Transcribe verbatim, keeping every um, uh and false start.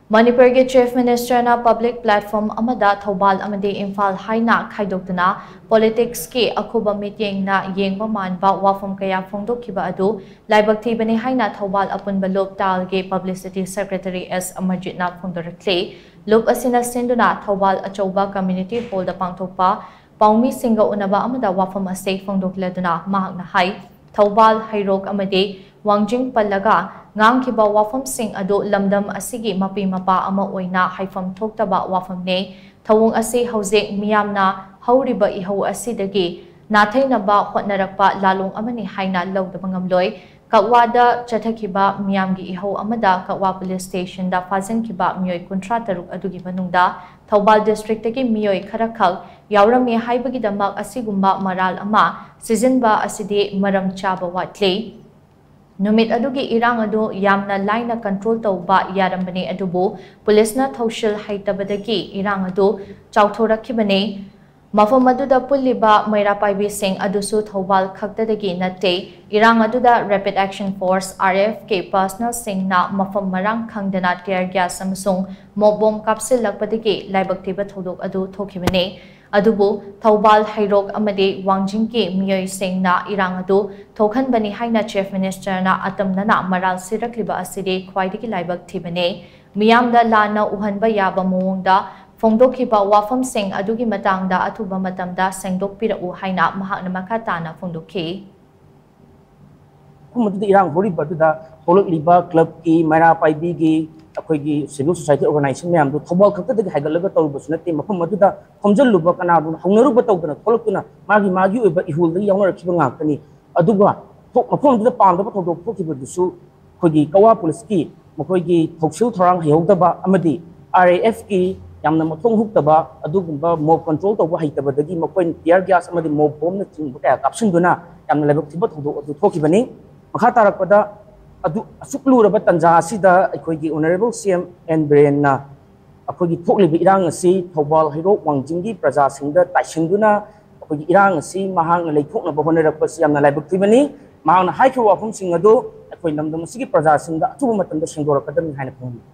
ꯃꯅꯤꯄꯨꯔꯒꯤ Chief Minister ꯅ public platform ꯑꯃꯗ ꯊꯧꯕꯥꯜ ꯑꯃꯗꯤ ꯏꯝꯐꯥꯜ ꯍꯥꯏꯅ ꯈꯥꯏꯗꯣꯛꯇꯨꯅ politics ꯀꯤ ꯑꯈꯨꯕ ꯃꯤꯠꯌꯦꯡꯅ ꯌꯦꯡꯕ ꯃꯥꯟꯕ ꯋꯥꯐꯝ ꯀꯌꯥ ꯐꯣꯡꯗꯣꯛꯈꯤꯕ ꯑꯗꯨ ꯂꯥꯏꯕꯛ ꯊꯤꯕꯅꯤ ꯍꯥꯏꯅ ꯊꯧꯕꯥꯜ ꯑꯄꯨꯟꯕ ꯂꯨꯞ ꯇꯥꯜꯒꯤ publicity secretary ꯑꯦꯁ ꯑꯃꯔꯖꯤꯠꯅ ꯐꯣꯡꯗꯣꯔꯛꯂꯤ꯫ ꯂꯨꯞ ꯑꯁꯤꯅ ꯁꯤꯟꯗꯨꯅ ꯊꯧꯕꯥꯜ ꯑꯆꯧꯕ community hall ꯗ ꯄꯥꯡꯊꯣꯛꯄ ꯄꯥꯎꯃꯤꯁꯤꯡꯒ ꯎꯅꯕ ꯑꯃꯗ ꯋꯥꯐꯝ ꯑꯁꯤ ꯐꯣꯡꯗꯣꯛꯂꯗꯨꯅ ꯃꯍꯥꯛꯅ ꯍꯥꯏ, ꯊꯧꯕꯥꯜ, ꯍꯩꯔꯣꯛ ꯑꯃꯗꯤ ꯋꯥꯡꯖꯤꯡ ꯄꯜꯂꯒ ꯉꯥꯡꯈꯤꯕ ꯋꯥꯐꯝꯁꯤꯡ ꯑꯗꯨ ꯂꯝꯗꯝ ꯑꯁꯤꯒꯤ ꯃꯄꯤ ꯃꯄꯥ ꯑꯃ ꯑꯣꯏꯅ ꯍꯥꯏꯐꯝ ꯊꯣꯛꯇꯕ ꯋꯥꯐꯝꯅꯤ꯫ ꯊꯧꯑꯣꯡ ꯑꯁꯤ ꯍꯧꯖꯤꯛ ꯃꯤꯌꯥꯝꯅ ꯍꯧꯔꯤꯕ ꯏꯍꯧ ꯑꯁꯤꯗꯒꯤ ꯅꯥꯊꯩꯅꯕ ꯍꯣꯠꯅꯔꯛꯄ ꯂꯥꯂꯣꯡ ꯑꯃꯅꯤ ꯍꯥꯏꯅ ꯂꯧꯗꯕ ꯉꯝꯂꯣꯏ꯫ ꯀꯛꯋꯥꯗ ꯆꯠꯊꯈꯤꯕ ꯃꯤꯌꯥꯝꯒꯤ ꯏꯍꯧ ꯑꯃꯗ ꯀꯛꯋꯥ police station ꯗ ꯐꯥꯖꯤꯟꯈꯤꯕ ꯃꯤꯑꯣꯏ ꯀꯨꯟꯊ꯭ꯔꯥ ꯇꯔꯨꯛ ꯑꯗꯨꯒꯤ ꯃꯅꯨꯡꯗ ꯊꯧꯕꯥꯜ district ꯇꯒꯤ ꯃꯤꯑꯣꯏ ꯈꯔꯈꯛ ꯌꯥꯎꯔꯝꯃꯤ ꯍꯥꯏꯕꯒꯤꯗꯃꯛ ꯑꯁꯤꯒꯨꯝꯕ ꯃꯔꯥꯜ ꯑꯃ ꯁꯤꯖꯤꯟꯕ ꯑꯁꯤꯗꯤ ꯃꯔꯝ ꯆꯥꯕ ꯋꯥꯠꯂꯤ꯫ ꯅꯨꯃꯤꯠ ꯑꯗꯨꯒꯤ ꯏꯔꯥꯡ ꯑꯗꯨ ꯌꯥꯝꯅ ꯂꯥꯏꯅ control ꯇꯧꯕ ꯌꯥꯔꯝꯕꯅꯤ, ꯑꯗꯨꯕꯨ police ꯅ ꯊꯧꯁꯤꯜ ꯍꯩꯇꯕꯗꯒꯤ ꯏꯔꯥꯡ ꯑꯗꯨ ꯆꯥꯎꯊꯣꯔꯛꯈꯤꯕꯅꯤ꯫ ꯃꯐꯝ ꯑꯗꯨꯗ ꯄꯨꯜꯂꯤꯕ ꯃꯩꯔꯥ ꯄꯥꯏꯕꯤꯁꯤꯡ ꯑꯗꯨꯁꯨ ꯊꯧꯕꯥꯜ ꯈꯛꯇꯗꯒꯤ ꯅꯠꯇꯦ꯫ ꯏꯔꯥꯡ ꯑꯗꯨꯗ Rapid Action Force, R A F ꯀꯤ personnel ꯁꯤꯡꯅ ꯃꯐꯝ ꯃꯔꯥꯡ ꯈꯪꯗꯅ tear gas ꯑꯃꯁꯨꯡ mob bomb ꯀꯥꯞꯁꯤꯜꯂꯛꯄꯗꯒꯤ ꯂꯥꯏꯕꯛ ꯊꯤꯕ ꯊꯧꯗꯣꯛ ꯑꯗꯨ ꯊꯣꯛꯈꯤꯕꯅꯤ꯫ ꯑꯗꯨꯕꯨ ꯊꯧꯕꯥꯜ, ꯍꯩꯔꯣꯛ ꯑꯃꯗꯤ ꯋꯥꯡꯖꯤꯡꯒꯤ ꯃꯤꯑꯣꯏꯁꯤꯡꯅ ꯏꯔꯥꯡ ꯑꯗꯨ ꯊꯣꯛꯍꯟꯕꯅꯤ ꯍꯥꯏꯅ Chief Minister ꯅ ꯑꯇꯝꯅꯅ ꯃꯔꯥꯜ ꯁꯤꯔꯛꯂꯤꯕ ꯑꯁꯤꯗꯤ ꯈ꯭ꯋꯥꯏꯗꯒꯤ ꯂꯥꯏꯕꯛ ꯊꯤꯕꯅꯤ꯫ ꯃꯤꯌꯥꯝꯗ ꯂꯥꯟꯅ ꯎꯍꯟꯕ ꯌꯥꯕ ꯃꯑꯣꯡꯗ ꯐꯣꯡꯗꯣꯛꯈꯤꯕ ꯋꯥꯐꯝꯁꯤꯡ ꯑꯗꯨꯒꯤ ꯃꯇꯥꯡꯗ ꯑꯊꯨꯕ ꯃꯇꯝꯗ ꯁꯦꯡꯗꯣꯛꯄꯤꯔꯛꯎ ꯍꯥꯏꯅ ꯃꯍꯥꯛꯅ ꯃꯈꯥ ꯇꯥꯅ ꯐꯣꯡꯗꯣꯛꯈꯤ꯫ ꯃꯐꯝ ꯑꯗꯨꯗ ꯏꯔꯥꯡ ꯍꯧꯔꯤꯕ ꯑꯗꯨꯗ ꯊꯣꯛꯂꯛꯂꯤꯕ club ꯀꯤ, ꯃꯩꯔꯥ ꯄꯥꯏꯕꯤꯒꯤ, ꯑꯩꯈꯣꯏꯒꯤ civil society organization ꯃꯌꯥꯝꯗꯨ ꯊꯧꯕꯥꯜ ꯈꯛꯇꯗꯒꯤ ꯍꯥꯏꯒꯠꯂꯒ ꯇꯧꯔꯨꯕꯁꯨ ꯅꯠꯇꯦ꯫ ꯃꯐꯝ ꯑꯗꯨꯗ ꯈꯣꯝꯖꯤꯜꯂꯨꯕ ꯀꯅꯥꯒꯨꯝꯕ ꯍꯧꯅꯔꯨꯕ ꯇꯧꯗꯅ ꯊꯣꯛꯂꯛꯇꯨꯅ ꯃꯥꯒꯤ ꯃꯥꯒꯤ ꯑꯣꯏꯕ ꯏꯍꯨꯜꯗꯒꯤ ꯌꯥꯎꯅꯔꯛꯈꯤꯕ ꯉꯥꯛꯇꯅꯤ꯫ ꯑꯗꯨꯒ ꯊꯣꯛ-, ꯃꯐꯝ ꯑꯗꯨꯗ ꯄꯥꯝꯗꯕ ꯊꯧꯗꯣꯛ ꯊꯣꯛꯈꯤꯕꯗꯨꯁꯨ ꯑꯩꯈꯣꯏꯒꯤ ꯀꯛꯋꯥ police ꯀꯤ ꯃꯈꯣꯏꯒꯤ ꯊꯧꯁꯤꯜ ꯊꯧꯔꯥꯡ ꯍꯩꯍꯧꯗꯕ ꯑꯃꯗꯤ R A F ꯀꯤ ꯌꯥꯝꯅ ꯃꯊꯣꯡ ꯍꯨꯛꯇꯕ ꯑꯗꯨꯒꯨꯝꯕ mob control ꯇꯧꯕ ꯍꯩꯇꯕꯗꯒꯤ ꯃꯈꯣꯏꯅ tear gas ꯑꯃꯗꯤ mob bomb ꯅꯆꯤꯡꯕ ꯀꯌꯥ ꯀꯥꯞꯁꯤꯟꯗꯨꯅ ꯌꯥꯝꯅ ꯂꯥꯏꯕꯛ ꯊꯤꯕ ꯊꯧꯗꯣꯛ ꯑꯗꯨ ꯊꯣꯛꯈꯤꯕꯅꯤ꯫ ꯃꯈꯥ ꯇꯥꯔꯛꯄꯗ ꯑꯗꯨ ꯑꯁꯨꯛ ꯂꯨꯔꯕ ꯇꯥꯟꯖꯥ ꯑꯁꯤꯗ ꯑꯩꯈꯣꯏꯒꯤ Honourable C M N ꯕꯤꯔꯦꯟꯅ ꯑꯩꯈꯣꯏꯒꯤ ꯊꯣꯛꯂꯤꯕ ꯏꯔꯥꯡ ꯑꯁꯤ ꯊꯧꯕꯥꯜ ꯍꯩꯔꯣꯛ ꯋꯥꯡꯖꯤꯡꯒꯤ ꯄ꯭ꯔꯖꯥꯁꯤꯡꯗ ꯇꯥꯏꯁꯤꯟꯗꯨꯅ ꯑꯩꯈꯣꯏꯒꯤ ꯏꯔꯥꯡ ꯑꯁꯤ ꯃꯍꯥꯛꯅ ꯂꯩꯊꯣꯛꯅꯕ ꯍꯣꯠꯅꯔꯛꯄꯁꯤ ꯌꯥꯝꯅ ꯂꯥꯏꯕꯛ ꯊꯤꯕꯅꯤ꯫ ꯃꯍꯥꯛꯅ ꯍꯥꯏꯈꯤꯕ ꯋꯥꯐꯝꯁꯤꯡ ꯑꯗꯨ ꯑꯩꯈꯣꯏ ꯂꯝꯗꯝ ꯑꯁꯤꯒꯤ ꯄ꯭ꯔꯖꯥꯁꯤꯡꯗ ꯑꯊꯨꯕ ꯃꯇꯝꯗ ꯁꯦꯡꯗꯣꯔꯛꯀꯗꯕꯅꯤ ꯍꯥꯏꯅ ꯈꯪꯅꯩ꯫